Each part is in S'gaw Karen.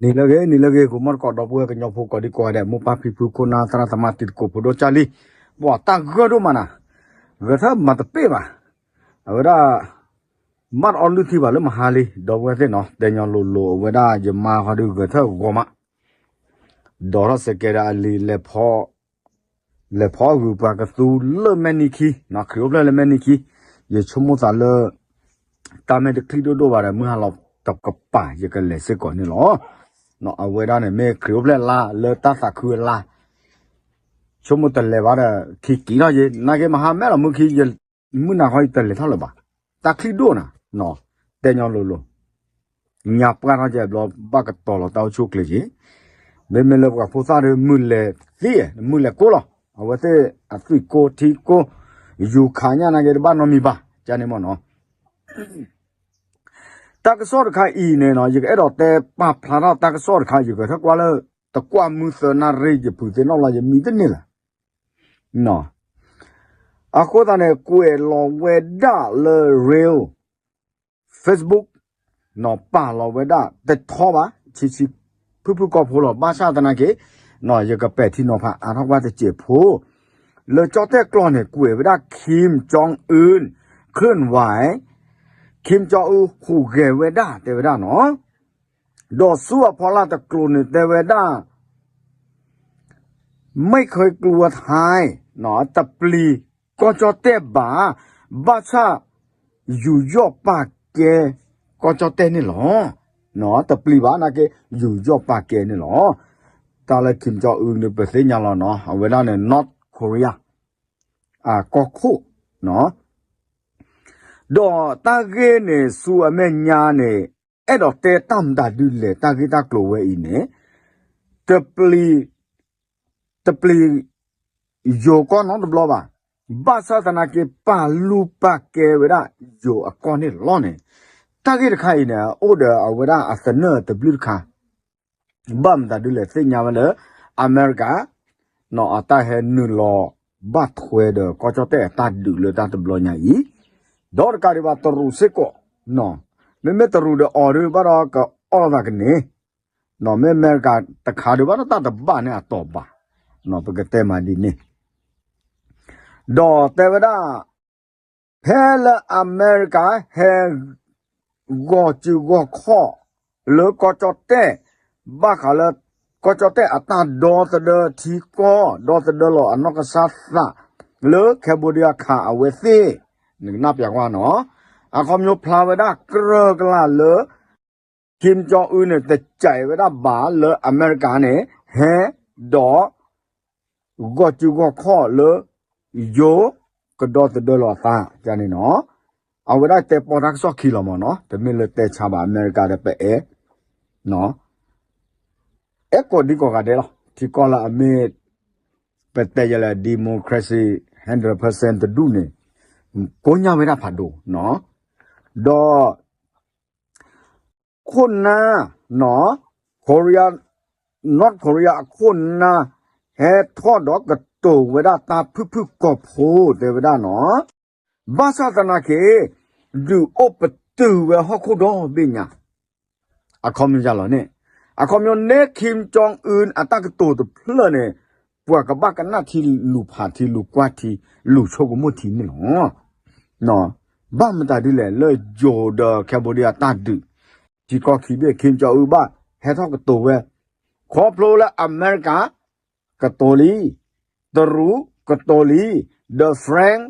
နံၤလၢအဂ့ၤ နံၤလၢအဂ့ၤ ဂီၤမီၢ်သကိး ဒီပုၢ်ဝဲၢ်ကညီဖိ ကိးဒံကိးဂၤဒဲး မိၢ်ပၢ်ဖံဖု ခိၣ်နၢ်သရၣ်သမါ တံၤသကိးဖိဒိၣ်ကၢ်လံ, ပှၤတၢ်ဂၢၢ်ဒိၣ်မးနၤ, ဂဲၤထၢၣ်မၤတပ့ၢ်ဘၣ်, အဝဲဒၣ် မၢ်တအီလုၢ်ထံဘၣ်လၢမဟါလံ ဒီပုၢ်ဝဲၢ်သ့ၣ်နီၤ, တဲညီလိၤလိၤ အဝဲဒၣ်ယမါဃီဒုးဂဲၤထၢၣ်ဂီၤမး, ဒီးထီၣ်စဲးကဲဒီးအလံၤ လဲၤဖီအဂုၤပှၤကသူလၢမဲာ်နံၤခံ, ခရံာ်အိၣ်ဖျဲၣ်လၢမဲာ်နံၤခံ, ယဆိကမိၣ်သးလၢ တၢ်မ့ၢ်တချံၣ်ဒိၣ်ဒိၣ်ဘၣ်ဒီး မုၢ်ဟါလီၤတကပၤ ယကလဲၤစ့ၢ်ကီးန့ၣ်လီၤ. အဝဲဒၣ်န့ၣ် မ့ၢ်ခရံာ်အိၣ်ဖျဲၣ်လါလၢတၢ်သးခုအလါ, ဆိကမိၣ်တလဲၤဘၣ်ဒီး ခံက့ၤထီၣ်ယ့, နာ်က့မဟါမဲာ်လီၤ မုၢ်ခံ မုၢ်နၤခီယတလဲၤထီၣ်လၢၤဘၣ်, တၢ်ချံၣ်ဒိၣ်နၤ, တဲညီလိၤလိၤ ညါပှၢ်ထီၣ်ကဲဘျီ ဘၣ်ကတီၤလီၤတၢ်အိၣ်ဆူၣ်အိၣ်ချ့က့ၤ, မ့မ့ၢ်လၢပှၤဖိသၣ်ဒီး မုၢ်လဲၤသံ, မုၢ်လဲၤကိၢ်လီၤ, အဝဲသ့ၣ်အသွံၣ်ကိၢ်ထံကိၢ်, ယူၤခးညၣ်နာ်က့တဘၣ်နီတမံၤဘၣ်, ကန့ၣ်မ့ၢ်နီၤ တၢ်ကစီၣ်တခါအံၤန့ၣ်နီၤ ယကအဲၣ်ဒိးတဲပာ်ဖျါထီၣ်တၢ်ကစီၣ်တခါ ယဂဲၤထၢၣ်ကွၢ်လၢ တကွၢ်မုၢ်သၢနၣ်ရံၣ် ယဖုးသ့ၣ်နီၣ်လီၤ ယမံတန့ၢ်လၢၤ အဃိသတးန့ၣ် ကွဲးလီၤဝဲဒၣ်လၢ real Facebook နီၤ ပာ်လီၤဝဲဒၣ် တထီဘၣ် ဆံးဆံးဖုၣ်ဖုၣ်ကိာ်ဖိလီၤ ဘၣ်ဆၣ်သနာ်က့ နီၤယကပဲာ်ထံနီၤဖးအါထီၣ်ကွၢ်တစဲးဖိ, လၢကၠီၣ်တဲၣ်ကျိာ်န့ၣ် ကွဲးဝဲဒၣ် Kim Jong Un เคลื่อนไหว, Kim Jong Un ဟူးဂဲၤဝဲဒၣ် တဲဝဲဒၣ်နီၤ ဒီးဆူအဖီလာ်တကျိၤန့ၣ် တဲဝဲဒၣ် ไม่เคยกลัวไทย တပျံၤကီၢ်ကၠီၣ်တဲၣ်ဘၣ်, ဘၣ်ဆၣ် ယူးယီၣ်ပာ်ကဲ ကီၢ်ကၠီၣ်တဲၣ်န့ၣ်လီၤ. တပျံၤဘၣ်နာ်က့ ယူးယီၣ်ပာ်ကဲန့ၣ်လီၤ. တၢ်လၢ Kim Jong Un န့ၣ် ပသ့ၣ်ညါလီၤနီၤ အဝဲဒၣ်န့ၣ် North Korea အကီၢ်ခိၣ် ဒီးတၢ်ဂ့ၢ်န့ၣ် ဆူအမဲာ်ညါန့ၣ် အဲၣ်ဒိးတဲတၢ်မတၤဒုလဲၣ် တၢ်ဂ့ၢ်တၢ်ကျိၤဝဲအံၤန့ၣ် တပျံၤ တပျံၤ ယိၤကီၢ်နီတဘျီဘၣ်. ဘၣ်ဆၣ်သနာ်က့ ပာ်လုၢ်ပာ်ကဲဝဲဒၣ် ယိၤအကီၢ်န့ၣ်လီၤန့ၣ်, တၢ်ဂ့ၢ်တခါအံၤန့ၣ် အိၣ်ဒီးအဝဲဒၣ်အသနၢၣ်တဘျုးတခါ ဘၣ်မတၤဒုလဲၣ် သ့ၣ်ညါဝဲလၢ အမဲရကၤ အတၢ်ဟဲနုာ်လီၤဘၣ်ထွဲဒီး ကီၢ်ကၠီၣ်တဲၣ်အတၢ်ဒုးလၢတၢ်တဘျီညါအံၤ, ဒီးတကးဒံးဘၣ်တရူးစ့ၢ်ကီး, မ့မ့ၢ်တရူးဒီးအီၤဒုးဘၣ်ဒီး ကအီၣ်လီၤသးကန့ၣ်, မ့ၢ်အမဲရကၤတခါဒုးဘၣ်ဒီး တၢ်တဘၣ်န့ၣ်အတီၢ်ဘၣ်, ပကတဲမးဒ်န့ၣ် ဒီးတဲဝဲဒၣ် ဖဲလၢအမဲရကၤဟဲ ဂီၤစုဂီၤခီၣ်လၢကီၢ်ကၠီၣ်တဲၣ်, ဘၣ်ဃးလၢ ကီၢ်ကၠီၣ်တဲၣ်အတၢ်ဒီသဒၢထံကီၢ် ဒီသဒၢလီၤအနီၢ်ကစၢ်သး လၢ Cambodia ခးအဝဲသ့ၣ်, နကနၣ်ပျးကွၢ်နီၤ, အခီပညီဖျါဝဲဒၣ်ကြၢးကလာ်လၢ Kim Jong Un န့ၣ် တစဲးဝဲဒၣ်ဘၣ်လၢအမဲရကၤန့ၣ် ဟဲဒီး ဂီၤစုဂီၤခီၣ်လၢ ယိၤကဒီသဒၢလီၤအသးန့ၣ်နီၤ, အဝဲဒၣ်တဲပီၢ်တၢ်ကစီၣ်ခံလီၤမးနီၤ, တမ့ၢ်လၢတဲဆါဘၣ် အမဲရကၤဒီးပအဲၣ် အဲၣ်ကိးဒံကိးဂၤဒဲးလီၤ, ထံကီၢ်လၢအမ့ၢ် ပတဲယဲလၢ democracy hundred percent တဒူၣ်န့ၣ် ကိညၢ်ဝဲဒၣ်ဖးဒိၣ်, ဒီး ခိၣ်နၢ် Korea, North Korea အခိၣ်နၢ် ဟဲထီၣ်ဒီးကတိၤဝဲဒၣ်တၢ်ဖုၣ်ဖုၣ်ကိာ်ဖိတဲဝဲဒၣ်နီၤ, ဘၣ်ဆၣ်သနာ်က့ ဒုးအိၣ်ပတုာ်ဝဲဟီၣ်ခိၣ်ဒီဘ့ၣ်ညါ အခီပညီယၤလီၤန့ၣ်, အခီပညီန့ၣ် Kim Jong Un အတၢ်ကတိၤတဖျၢၣ်န့ၣ် ပှၤကဘၣ်ကနၣ်ထံလူၤဖးထံလူၤကွၢ်ထံ လူၤဆိကမိၣ်ထံန့ၣ်လီၤ. ဘၣ်မတၤဒ်လဲၣ် လၢယိၤဒီး Cambodia တၢ်ဒုး ထံကီၢ်ခံဘ့ၣ် Kim Jong Un ဘၣ်ဟဲထီၣ်ကတိၤဝဲ, ခီဖျိလၢအမဲရကၤ ကတိၤလံ, တရူးကတိၤလံ, ဒီး France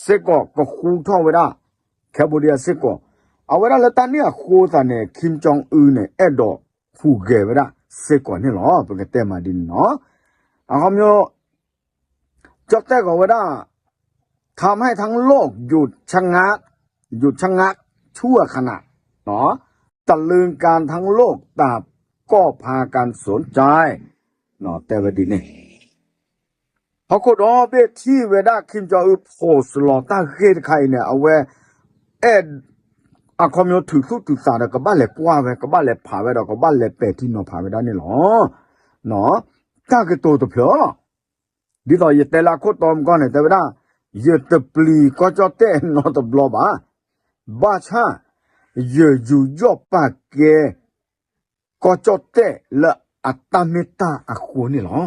စ့ၢ်ကီးကဃူထီၣ်ဝဲဒၣ် Cambodia စ့ၢ်ကီး, အဝဲဒၣ်လၢတၢ်န့ၣ်အဃိသတးန့ၣ် Kim Jong Un န့ၣ် အဲၣ်ဒိးဟူးဂဲၤဝဲဒၣ်စ့ၢ်ကီးန့ၣ်လီၤ. ပကတဲမးဒ်န့ၣ်နီၤ, အခီပညီ ကၠီၣ်တဲၣ်ကီးဝဲဒၣ် ทำให้ทั้งโลกหยุดชะงัก หยุดชะงักชั่วขณะ ตะลึงกันทั้งโลก ต่างก็พากันสนใจ တဲဝဲဒ်န့ၣ် ဟီၣ်ခိၣ်ဒီဘ့ၣ်ထံၣ်ဝဲဒၣ် Kim Jong Un post လီၤတၢ်ဂ့ၢ်တခါအံၤန့ၣ် အဝဲ အဲၣ် အခီပညီထုးသူၣ်ထုးသးဒီး ကဘၣ်လဲၤကွၢ်ဝဲ ကဘၣ်လဲၤဖးဝဲဒီး ကဘၣ်လဲၤပဲာ်ထံနီၤဖးဝဲဒၣ်န့ၣ်လီၤ. တၢ်ကတိၤတဖျၢၣ်လီၤ. ဒ်သိးယတဲလၢအခိၣ်တီမကီၢ်န့ၣ် တဲဝဲဒၣ် ယတပျံၤကီၢ်ကၠီၣ်တဲၣ်နီတဘျီဘၣ်. ဘၣ်ဆၣ် ယယူးယီၣ်ပာ်ကဲ ကီၢ်ကၠီၣ်တဲၣ်လၢအတၢ်မ့ၢ်တၢ်အဃိန့ၣ်လီၤ.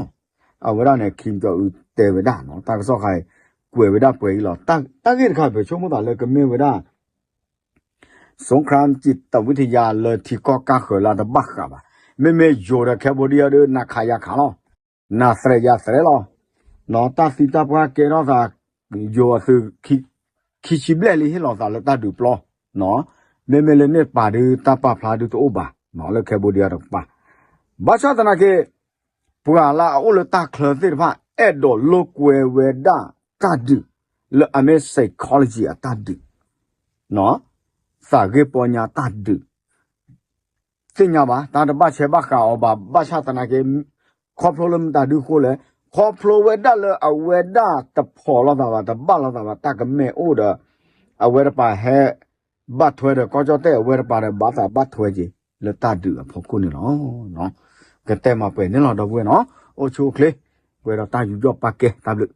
အဝဲဒၣ်န့ၣ် Kim Jong Un တဲဝဲဒၣ်နီၤ တၢ်ကစီၣ်ခါအံၤ ကွဲးဝဲဒၣ်ပှဲၤအံၤလီၤ. တၢ်ဂ့ၢ်တခါ ပဆိကမိၣ်သးလၢကမ့ၢ်ဝဲဒၣ် สงครามจิตวิทยา လၢထံကီၢ်ကၢ်ဃၢၤလၢအတဘၣ်ဃးဘၣ်. မ့မ့ၢ်ယိၤဒီး Cambodia ဒီး နၤခးယၤခးလီၤ. နၤသရဲးယၤသရဲးလီၤ. တၢ်သံတၢ်ပှၢ်ကဲထီၣ်သး ယိၤအသုး ခံဆံဘျဲၣ်လံ ဟ့ၣ်လီၤသးလၢတၢ်ဒုးပျီ. မ့မ့ၢ်လၢန့ၣ်တပၤဒုး တၢ်ပာ်ဖျါဒုးတအိၣ်ဘၣ် လၢ Cambodia တကပၤ. ဘၣ်ဆၣ်သနာ်က့ ပှၤလၢအအိၣ်လၢတၢ်ချၢသ့ၣ်တဖၣ် အဲၣ်ဒိးလိာ်ကွဲဝဲဒၣ်တၢ်ဒုး လၢအမ့ၢ် psychology အတၢ်ဒုး, သးဂ့ၢ်ပီညါတၢ်ဒုး သ့ၣ်ညါဘၣ် တၢ်တဘၣ်ဆဲးဘၣ်ဃးအီၤဘၣ် ဘၣ်ဆၣ်သနာ်က့ ခီဖျိလၢမတၤဒုအဃိလဲၣ်, ခီဖျိဝဲဒၣ်လၢအဝဲဒၣ်တဖီၣ်လိာ်သးဘၣ် တဘၣ်လိာ်သးဘၣ် တၢ်ကမၣ်အိၣ်ဒီး အဝဲတပၤဟဲ ဘၣ်ထွဲဒီးကီၢ်ကၠီၣ်တဲၣ် အဝဲတပၤဒီး ဘၣ်သးဘၣ်ထွဲက့ၤ လၢတၢ်ဒုးအဖီခိၣ်န့ၣ်လီၤ. ကတဲမၤပှဲၤန့ၣ်လီၤ ဒီပုၢ်ဝဲၢ်နီၤ, အိၣ်ဆူၣ်အိၣ်ချ့ ပှဲၤဒီးတၢ်ယူးယီၣ်ပာ်ကဲ တၢ်ဘျုး